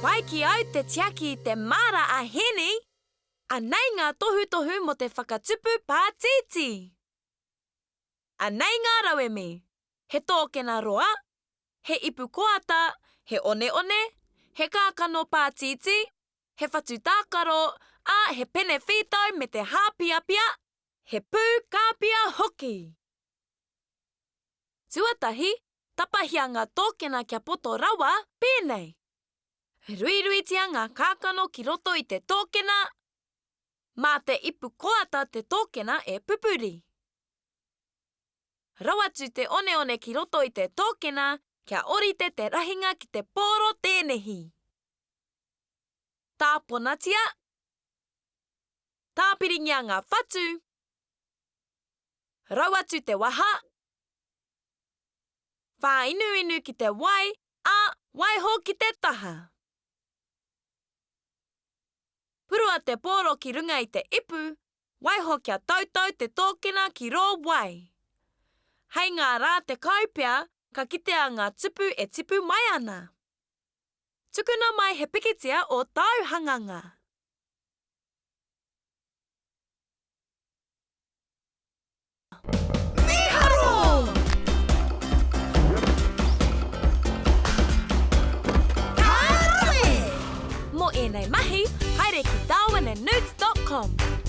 Pai ki au te tiaki i te māra a Heni! Anei ngā tohutohu mō te whakatupu pātītī. Anei ngā rauemi, he tōkena roa, he ipu koata, he oneone, he kākano pātītī, he whatu tākaro, ā, he pene whītau me te hāpiapia, he pū kāpia hoki! Tuatahi, tapahia ngā tōkena kia poto rawa, pēnei. Ruiruitia ngā kākano ki roto i te tōkena, mā te ipu koata te tōkena e pupuri. Rau atu te oneone ki roto i te tōkena kia orite te rahinga ki te pōro tēnehi. Tāponatia, tāpiringia ngā whatu, rau atu te waha, whāinuinu ki te wai, ā, waiho ki te taha. Purua te pōro ki runga i te ipu, waiho kia tautau te tōkena ki rō wai. Hei ngā rā 10 pea ka kitea ngā tupu e tipu mai ana. Tukuna mai he pikitia o tāu hanganga. Mīharo! Ka rawe! Mō ēnei mahi, haere ki darwinandnewts dot com.